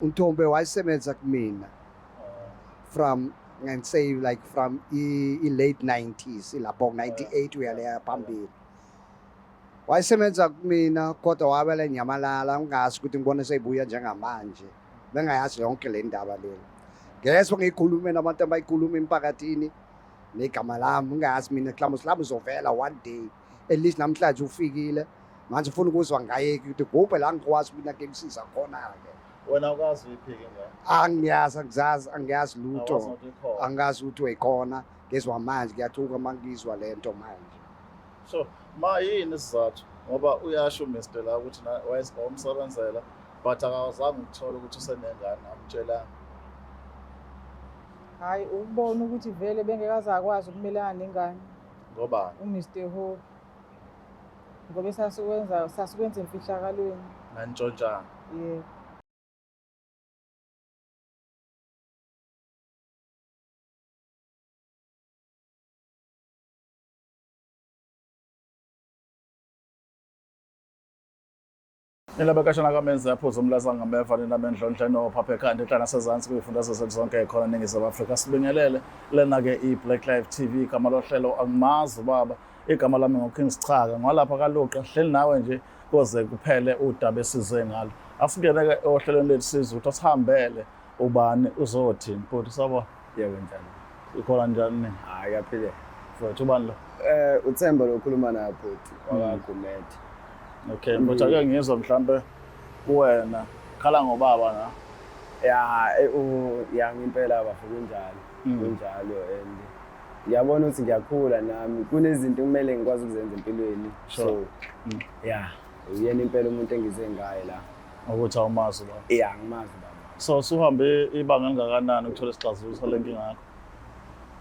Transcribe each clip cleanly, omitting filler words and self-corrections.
UNtombe wayesebenza kumina from and say like from i-late 90s, ilapho 98 uyaleya phambili. Wayesebenza kumina kodwa wabele nyamalala, ngingazi ukuthi ngibone seyibuya njengamanje. Bengayazi yonke le ndaba lena. Ngezwa ngiyikhulume nabantu abayikhuluma emphakathini negama lami, ngingazi mina mhlawumbe mhlawumbe uzovela one day. At least namhlanje ufikile. Manje ufuna ukuzwa ngaye ukuthi kuphi la ngikwazi mina ke ngisiza khona-ke. Wena awukazi uyiphike ingane? Angiyazi, angizazi, angiyazi lutho. Awazi nokuthi ikhona. Angazi ukuthi uyikhona. Ngezwa manje ngiyathuka uma ngizwa le nto manje. So, ma yini isizathu? Ngoba uyasho Mr la ukuthi wayemsebenzela but akawazange ukuthola ukuthi usenengane amtshelanga. Hhayi, ukubona ukuthi vele bengeke akwazi ukumelana nengane. Ngobani? UMr Hope. Ngoba sasikwenza sasikwenza emfihlakalweni. Nantshontshana. Yebo. Nina bekashana kamenzi yaphuza umlaza ngameva nina bendlondle nophapha ekhanda enhlana sezansi kuyifunda zethu zonke khona eNingizimu Afrika. Sibingelele lena-ke i-Black Life TV, igama lohlelo angimazi ubaba, igama lami nguKing Sichaka, ngwalapha kaLuqa, hleli nawe nje koze kuphele udaba esize ngalo. Asingene-ke ohlelweni lethu sizwe ukuthi asihambele ubani uzothini. Bhuti sawubona. Yebo njani? Ikhona njani nini? Hayi kaphile. Mfowethu ubani lo? Eh uThemba lo okhuluma naye bhuti wakaGumede. Okay, mfowethu ake ngizwe mhlambe kuwena khala ngobaba na. Ya u ya ngempela bafo kunjalo. Kunjalo and ngiyabona ukuthi ngiyakhula nami kunezinto kumele ngikwazi ukuzenza empilweni. So ya uyena impela umuntu engize ngaye la. Ukuthi awumazi ubaba. Ya ngimazi baba. So usuhambe ibanga elingakanani ukuthola isixazululo sale nkinga yakho?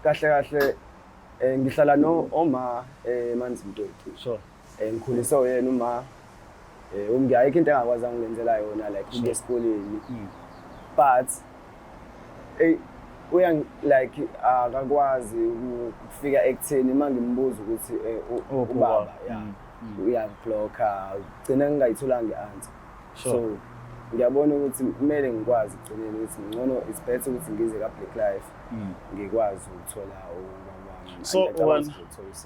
Kahle kahle ngihlala no oma eManzimtoti. Sure. Ngikhuliswe uyena uma ayikho into engakwazi angilenzela yona like ukuya esikoleni. But uya like akakwazi ukufika ekutheni uma ngimbuza ukuthi ubaba ya uyablocka gcina ngingayitholanga i-answer. So ngiyabona ukuthi kumele ngikwazi ekugcineni ukuthi ngcono it's better ukuthi ngize ka-Black Life ngikwazi ukuthola ubaba wami. So wena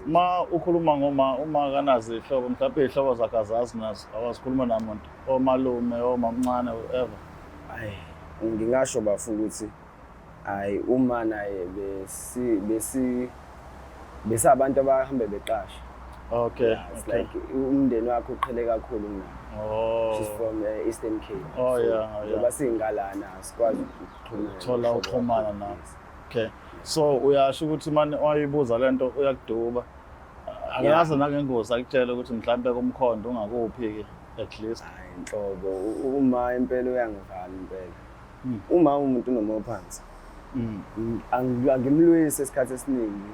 ma ukhuluma ngoma uma akanazo iy'hlobo mhlawumbe iy'hlobo zakhe azazi nazo awazikhuluma namuntu omalume omamncane whoever. Ayi ngingasho bafo ukuthi hayi uma naye besi besi besabantu abahambe beqasha. Okay. Yeah, it's okay. like umndeni wakhe uqhele kakhulu kunaye. Oh. She's from Eastern Cape. Oh, so, yeah, oh, yeah. Ngoba singalana sikwazi ukuxhumana. Thola ukuxhumana nawe. Okay. So uyasho ukuthi manje wayibuza lento uyakuduba. Akaze nangengozi akutshela ukuthi mhlambe kumkhondo ungakuphi ke at least. Hayi inhlobo uma impela uyangivala impela. Uma umuntu unomoya phansi. Angimlwisi isikhathi esiningi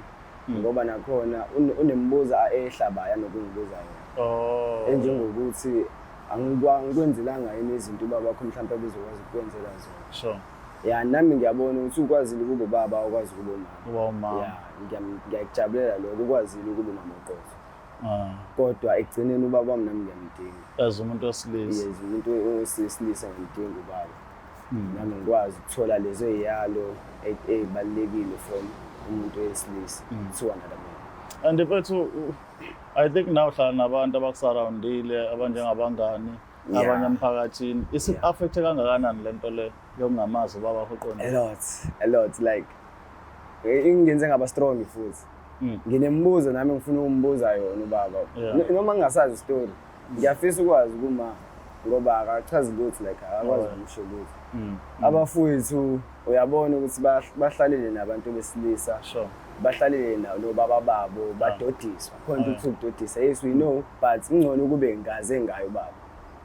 ngoba nakhona unemibuzo ehlabayo anokungibuza yona. Oh. Enjengokuthi angikwenzelanga yini izinto ubaba wakho mhlawumbe ebezokwazi ukukwenzela zona. Sure. Ya nami ngiyabona ukuthi ukwazile ukuba ubaba ukwazi ukuba umama. Uba umama. Ya ngiyakujabulela lokho ukwazile ukuba umama oqotho. Ah. Kodwa ekugcineni ubaba wami nami ngiyamdinga. As umuntu wesilisa. Yes, umuntu wesilisa ngiyamdinga ubaba. Nami ngikwazi ukuthola lezo y'yalo ey'balulekile from umuntu wesilisa to another man. And mfethu I think now uhlala nabantu abakusurroundile abanjengabangani abanye emphakathini. Isi-affecte kangakanani lento le yokungamazi ubaba wakho uqondile? A lot, a lot like ingenze ngaba strong futhi. Nginemibuzo nami ngifuna ukumbuza yona ubaba. Noma ngingasazi story. Ngiyafisa ukwazi kuma ngoba akachazi lutho like akakwazi ukusho lutho. Abafowethu uyabona ukuthi bahlalile nabantu besilisa. Bahlalile nobaba babo badodiswa. Khona ukuthi ukudodisa. Yes we know but ingcono kube ngaze ngayo baba.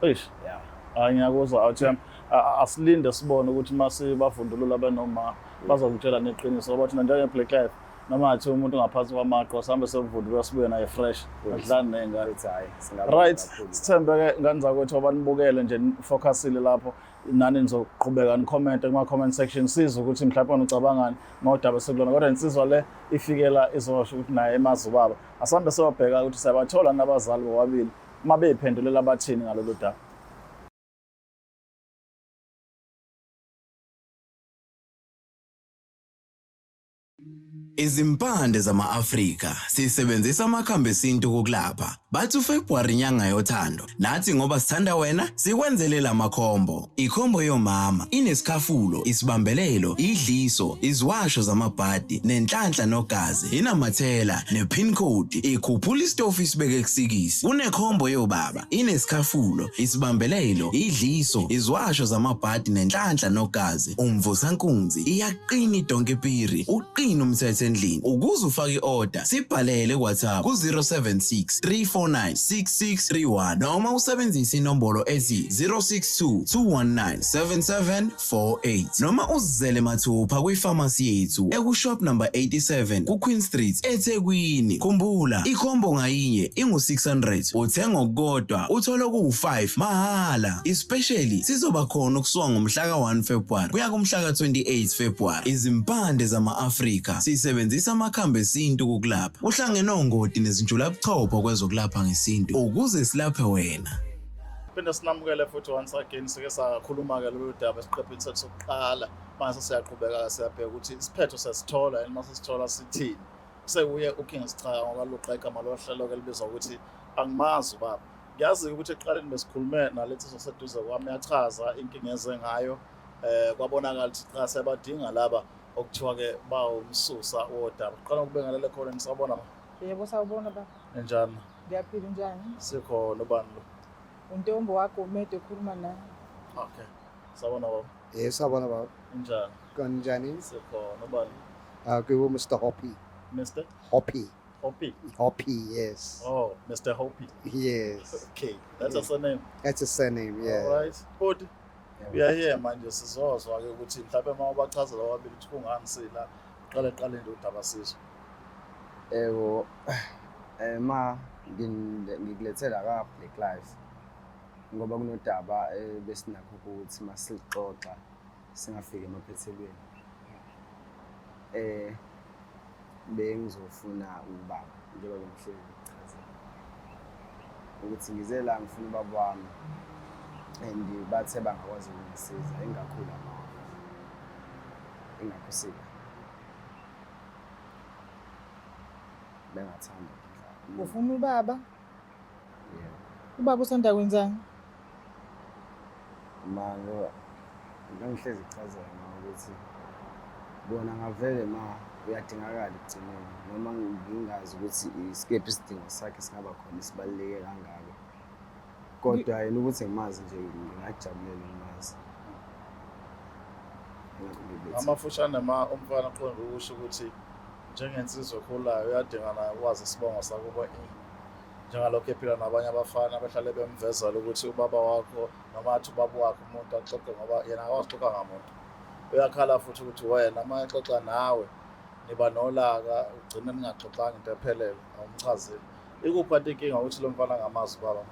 Eish. Yeah. Hayi ngiyakuzwa awuthi asilinde sibone ukuthi mase bavundulula benoma bazokutshela neqiniso ngoba thina njenge Black Life noma ngathi umuntu ngaphansi kwamaqo sihambe siyovundulula sibuye naye fresh adlani ney'ngane. Right, sithembe-ke ngane zakwethu abanibukele nje nifocusile lapho nani nizoqhubeka nikhomente kuma-comment section sizwe ukuthi mhlawumbe wena ucabangani ngodaba esikulona kodwa insizwa le ifikela izosho ukuthi naye emazi ubaba. Asihambe siyobheka ukuthi siyabathola nabazali bobabili uma beyiphendulela bathini ngalolu daba. Izimpande zama-Afrika sisebenzisa amakhambi esintu ukulapha. Bathi uFebruary inyanga yothando. Nathi ngoba sithanda wena sikwenzele lamakhombo. Ikhombo yomama inesikhafulo, isibambelelo, idliso, iziwasho zamabhadi, nenhlanhla nogazi, inamathela, nepin code, ikhuphula isitofu isibeke kusikisi. Kunekhombo yobaba inesikhafulo, isibambelelo, idliso, iziwasho zamabhadi nenhlanhla nogazi, umvusankunzi, iyaqina idonke piri, uqina umthetho endlini. Ukuze ufake i-order, sibhalele ku-WhatsApp ku-076 349 6631 noma usebenzise inombolo ethi 062 219 7748 noma uzizele mathupha kwifamasi yethu ekushop number 87 ku-Queen Street eThekwini. Khumbula, ikhombo ngayinye ingu-600, uthenga okukodwa uthole okuwu-5 mahhala. Especially sizoba khona ukusuka ngomhla ka-1 February kuya kumhla ka-28 February. Izimpande zama-Afrika sisebenzisa amakhambi esintu ukulapha. Uhlangene ongoti nezinjulabuchopho kwezokulapha ngesintu ukuze silaphe wena. Phinde sinamukele futhi once again, sike sakhuluma-ke lolu daba esiqephini sethu sokuqala. Manje siyaqhubeka, siyabheka ukuthi isiphetho siyasithola yini, mase sithola sithini. Sekuye uKing Sichaka ngoba luqa igama lohlelo-ke libizwa ukuthi Angimazi Ubaba. Ngiyazi ukuthi ekuqaleni besikhulume nalethi seduze kwami, yachaza inkinga eze ngayo, kwabonakala ukuthi cha, siyabadinga laba okuthiwa-ke bawumsusa wodaba. Kuqala ukubingelela khona, nisabona ma. Yebo, sawubona baba. Ninjani? Ngiyaphila, unjani? Sikhona. Ubani lo? Untombi wakho umede ekhuluma nawe. Okay, sawubona baba. Sawubona baba. Unjani? Kanjani? Sikhona. Ubani? Kuwo Mr Hoppy. Mr Hoppy. Hoppy? Hoppy, yes. Oh, Mr Hoppy. Yes. Okay, that's a surname. That's a surname, yeah. All right. Bhuti, we are here manje sizozwa-ke ukuthi mhlawumbe uma ubachazela wabili ukuthi kungani sila qale qale nje udaba sizwe. Yebo, ma ngikulethela ka Black Life ngoba kunodaba besinakho ukuthi masixoxa singafiki emaphethelweni. Bengizofuna ubaba njengoba bengihlezi ngikuchazela ukuthi ngize la ngifuna ubaba wami and bathe bangakwazi ukungisiza, engakhula ma ingakho sila bengathanda ukudlala. Ufuna ubaba? Yebo. Ubaba usanda kwenzani? Ma ngoba ngangihlezi kuchazela ma ukuthi bona ngavele ma uyadingakala ekugcineni, noma ngingazi ukuthi isikephi isidingo sakhe singaba khona isibaluleke kangaka, kodwa yena ukuthi ngimazi nje ngingakujabulela ukumazi. Ingakho ngikulethe. Amafushane ma, umfana uqonde ukusho ukuthi njengensizwa ekhulayo uyadinga naye ukwazi isibongo sakubo, njengalokhu ephila nabanye abafana behlale bemvezela ukuthi ubaba wakho noma athi ubaba wakhe umuntu axoxe, ngoba yena akwazi uxoxa ngamuntu. Uyakhala futhi ukuthi wena uma exoxa nawe niba nolaka, ugcine ningaxoxanga into ephelele, awumchazile. Ikuphi kanti inkinga ukuthi lo mfana angamazi ubaba?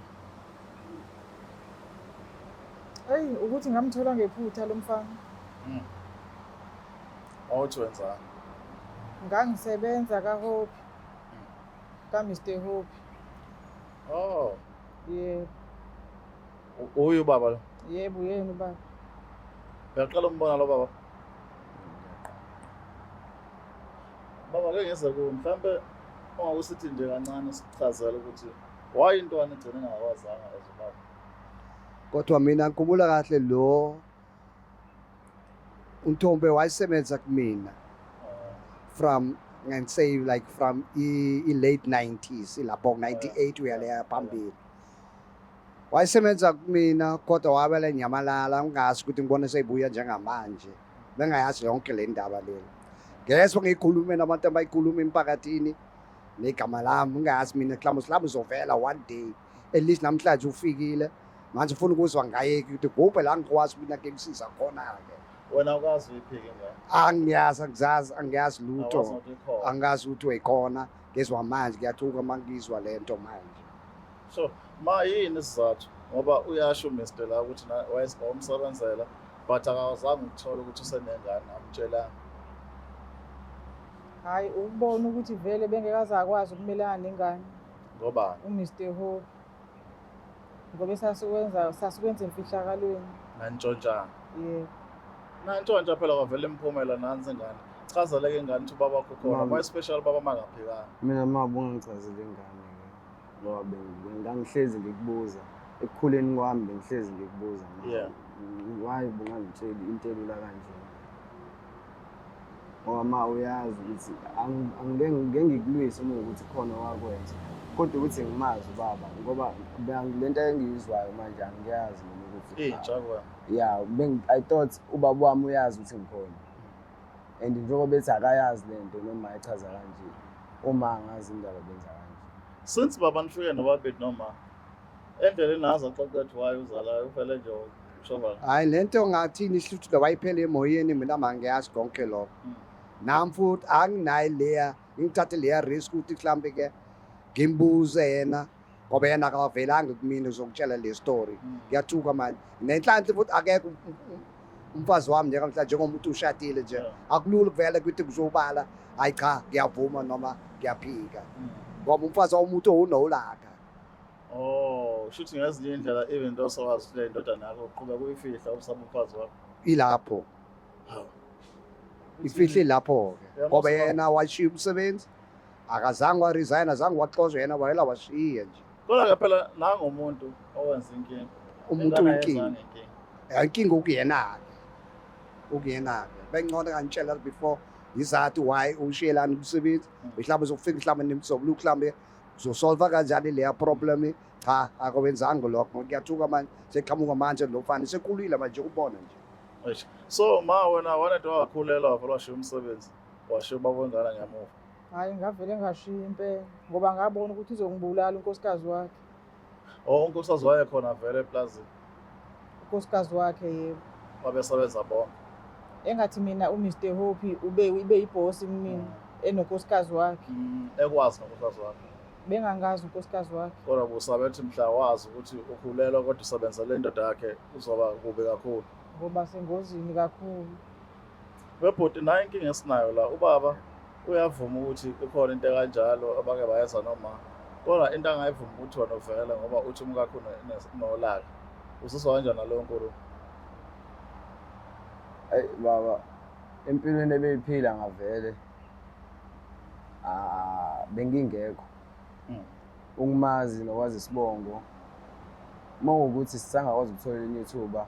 Eyi, ukuthi ngamthola ngephutha lo mfana. Wawuthi wenzani? Ngangisebenza kaHope, ka-Mr Hope. Oh. Yebo. Uyu ubaba lo? Yebo, yena ubaba. Uyaqala umbona lo baba? Baba, ke ngeze kuwe mhlambe ungakusithi nje kancane sichazele ukuthi why intwana igcine ingakwazanga as ubaba. Kodwa mina ngikhumbula kahle lo untombi wayesebenza kumina from and say like from i late 90s, ilapho 98 uyaleya phambili. Wayesebenza kumina kodwa wabele nyamalala, ngingazi ukuthi ngibone seyibuya njengamanje. Bengayazi yonke le ndaba lena. Ngezwe ngiyikhulume nabantu abayikhuluma emphakathini negama lami, ngingazi mina mhlawumbe mhlawumbe uzovela one day. At least namhlanje ufikile. Manje ufuna ukuzwa ngaye ukuthi kuphi la ngikwazi mina ke ngisiza khona-ke. Wena ukwazi uyiphike ingane? Angiyazi, angizazi, angiyazi lutho. Awazi nokuthi ikhona. Angazi ukuthi uyikhona. Ngezwa manje, ngiyathuka uma ngizwa le nto manje. So ma yini isizathu? Ngoba uyasho Mr la ukuthi wayemsebenzela but akawazange ukuthola ukuthi usenengane, amtshelanga. Hhayi, ukubona ukuthi vele bengekaze akwazi ukumelana nengane. Ngobani? UMr Hope. Ngoba sasikwenza emfihlakalweni. Nantshontshana. Yebo. Nantshontsha phela kwavela imiphumela nansi ingane. Chazela-ke ingane ukuthi ubaba wakho khona, Mama. more especially ubaba mangaphikanga. Mina ma ubungangichazela ingane-ke ngoba ngangihlezi ngikubuza ekukhuleni kwami, bengihlezi ngikubuza ma, why bungangitsheli into elula kanje, ngoba ma uyazi ukuthi angike ngike ngikulwise uma ukuthi khona wakwenza, kodwa ukuthi ngimazi ubaba ngoba lento engiyizwayo manje angiyazi mina ukuthi Intsha kuwena. Yeah, I thought ubaba wami uyazi ukuthi ngikhona, and njengoba bethi akayazi lento noma echaza kanje, uma angazi indaba benza kanje. Since baba nifike nobabili noma endleleni aze axoxe ukuthi why uzalayo uvele nje ushobana. Hayi, lento ngathini ihluthu wayiphela emoyeni, mina mangiyazi konke lokho. Nami futhi anginayo leya, ngithathe leya risk ukuthi mhlambe ke ngimbuze yena ngoba yena akavelanga kumina uzongitshela le story. Ngiyathuka manje nenhlanhla futhi akekho umfazi wami njengamhlanje, njengomuntu ushadile nje, akulula kuvele ukuthi kuzobala, hayi cha, ngiyavuma noma ngiyaphika, ngoba umfazi womuntu unolaka. Oh, shuthi ngezinye indlela even though sowazi ukuthi le indodana yakho uqhubeka uyifihla usaba umfazi wakho. Ilapho. Hawu. Ifihle lapho-ke Yeah, ngoba most yena washiya umsebenzi, akazange waresign, azange waxoshwa, yena wayela washiya nje. Kodwa-ke phela nangomuntu owenza inkinga. Umuntu Ingane uyinkinga. ayenzanga inkinga. Inkinga ukuyena-ke bengcono kangitshela before izathu why ushiyelani umsebenzi. Mhlawumbe uzofika, mhlawumbe nimzobuluku, mhlawumbe uzosolva kanjani leya problem. Cha, akwenzanga lokho. Ngiyathuka manje seqhamuka manje lo mfana sekhulile manje ubona nje. Eish. So ma wena wanede wakhulelwa wavele washiya umsebenzi, washiya ubaba wengane ngemuva. Hhayi, ngavele ngashiya impela ngoba ngabona ukuthi uzongibulala unkosikazi wakhe. Oh, unkosikazi wayekhona vele eplazini? Unkosikazi wakhe, yebo. Babesebenza bonke. Engathi mina uMr Hope ube ibe ibhosi kumina enonkosikazi wakhe. Ekwazi nonkosikazi wakhe. Bengangazi unkosikazi wakhe. Kodwa busabe ethi mhla wazi ukuthi ukhulelwa kodwa usebenzele indoda yakhe uzoba kubi kakhulu. Ngoba sengozini kakhulu. Webhuti, nayo inkinga esinayo la, ubaba uyavuma ukuthi ikhona into ekanjalo abake bayenza noma, kodwa into angayivumi ukuthi wena uvele ngoba uthi umkakho nolaka. Uzizwa kanjani naleyo nkulumo? Ayi baba, empilweni ebeyiphila ngavele ah bengingekho. Ungimazi nokwazi isibongo. Uma kuwukuthi sisangakwazi ukuthola elinye ithuba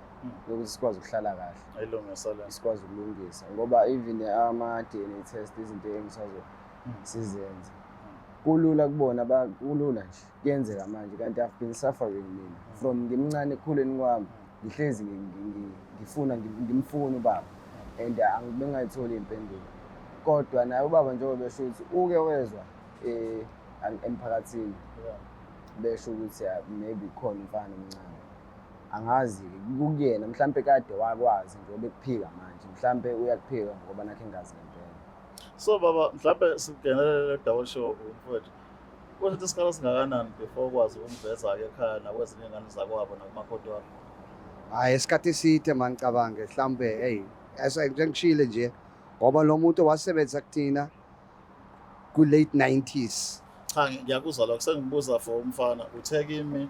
lokuthi sikwazi ukuhlala kahle, Ayilungisa le. Sikwazi ukulungisa ngoba even ama-DNA test, izinto engisazo sizenze. Kulula kubona kulula nje kuyenzeka manje, kanti I've been suffering mina from ngimncane, ekukhuleni kwami ngihlezi ngifuna ngimfuna ubaba and angibengayitholi iy'mpendulo. Kodwa naye ubaba njengoba besho ukuthi uke wezwa emphakathini besho ukuthi ah, maybe khona umfana omncane, angazi-ke kukuyena mhlampe kade wakwazi njengoba ekuphika manje, mhlampe uyakuphika ngoba nakho engazi ngempela. So baba, mhlambe singenelele double show umfowethu. Kuthatha isikhathi esingakanani before ukwazi ukumveza-ke ekhaya nakwezinye iy'ngane zakwabo nakumakoti wakho? Hayi, isikhathi eside mangicabange mhlambe, hey, njengishile nje ngoba lo muntu wasebenza kuthina ku-late 90s. Cha, ngiyakuzwa lokho. Sengibuza for umfana, uthe kimi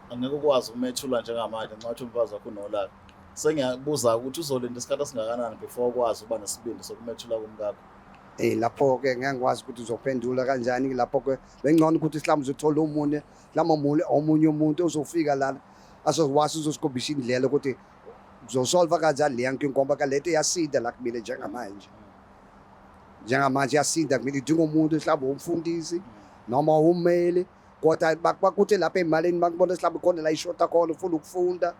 angeke ukwazi ukumethula njengamanje nxa uthi umfazi wakho unolaka. Sengiyabuza ukuthi uzolinda isikhathi esingakanani before ukwazi ukuba nesibindi sokumethula kumkakho? Lapho-ke ngeke ngikwazi ukuthi uzophendula kanjani lapho-ke. Bengcono ukuthi mhlawumbe uzothola omunye, mhlawumbe omunye umuntu ozofika lana azokwazi uzosikhombisa indlela ukuthi uzosolva kanjani leya nkinga, ngoba ka lento iyasinda la kumina njengamanje. Njengamanje iyasinda kumina, idinga umuntu mhlawumbe umfundisi noma ummeli, kodwa bakuthi lapha emalini bakubona mhlawumbe khona la ishota khona, ufuna ukufunda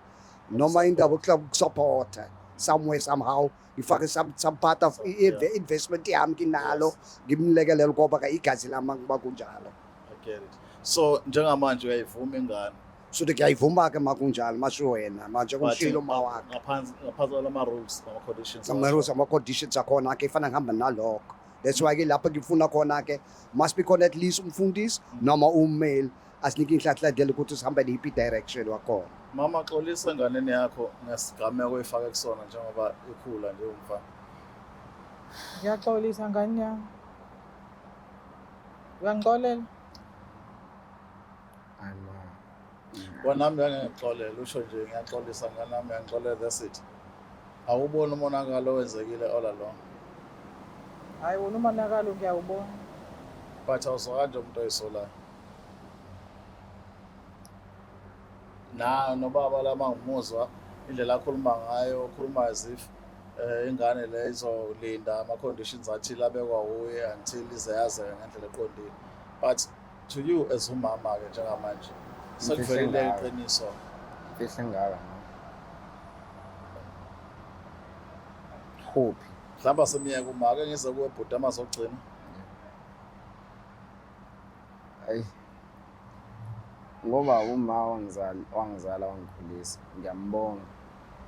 noma indaba mhlawumbe ukusupporta somewhere somehow, ngifake some part of investment yami kinalo, ngimlekelele ngoba ka igazi lami kuba kunjalo. I get it. So njengamanje uyayivuma ingane? So ngiyayivuma-ke makunjalo, masho wena manje kumshilo uma wakhe. Ngaphansi kwalama-rules nama-conditions. Ama-rules, ama-conditions akhona-ke ifana ngihamba nalokho. That's why ke lapho ngifuna khona-ke must be khona at least umfundisi noma ummeli asinike inhlanhla ukuthi sihambe neyiphi direction wakhona. Mama, xolisa enganeni yakho ngesigameko oyifake kusona njengoba ikhula nje umfana. Ngiyaxolisa ngane yami. Uyangixolela? Hayi ma. Kwanami ngeke usho nje ngiyaxolisa ngane yami, uyangixolela, that's it. Awuboni umonakalo owenzekile all along? Hhayi, wona umonakalo ngiyawubona. But awuzwakali nje umuntu oyisolayo. Na nobaba lama ngimuzwa indlela akhuluma ngayo, ukhuluma as if ingane le izolinda ama-conditions athile abekwa wuye until ize yazeke ngendlela eqondile. But to you as umama-ke njengamanje, sekuvelile iqiniso. Imfihlo engaka no. Hope. Mhlawumbe asemiyeke uma ake ngize kuwe bhuti amazogcina. Ayi. Ngoba uma wangizala wangizala wangikhulisa ngiyambonga.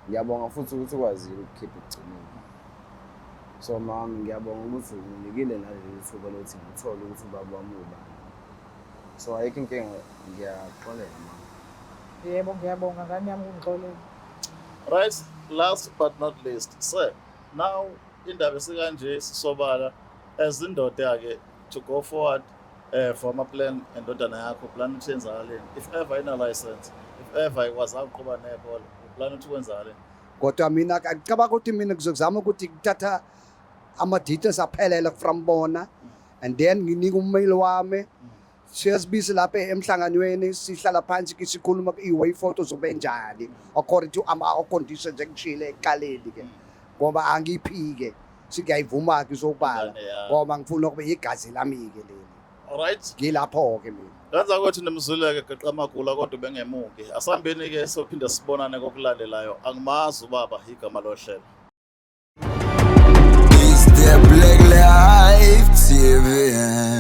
Ngiyabonga futhi ukuthi ukwazile ukukhipha ekugcineni. So mama, ngiyabonga ukuthi unginikile naleli thuba lokuthi ngithole ukuthi ubaba wami ubani. So ayikho inkinga, ngiyaxolela mama. Yebo, ngiyabonga ngane yami ukungixolela. Right, last but not least, sir, now indaba esikanje sisobala as indoda-ke to go forward for ama-plan endodana yakho, plan ukuthi yenzakaleni if ever ina-license, if ever ikwazi ukuqhuba ney'kole, uplan ukuthi kwenzakaleni? Kodwa mina ngicabanga ukuthi mina ngizozama ukuthi ngithatha ama-details aphelele from bona and then nginike ummeli wami, siyazibisa lapha emhlanganweni, sihlala phansi ke sikhuluma i-way forward uzobe njani according to ama-conditions engishile ekuqaleni ke, ngoba angiphike, singiyayivuma-ke izobala Ingane yakho. Ngoba ngifuna ukube igazi lami-ke leli. Alright. Ngilapho-ke mina. Kanza kwethu nimzwile-ke geqa amagula kodwa bengemuki. Asambeni-ke, sophinde sibonane kokulandelayo. Angimazi ubaba igama lohlelo. It's the Black Life TV.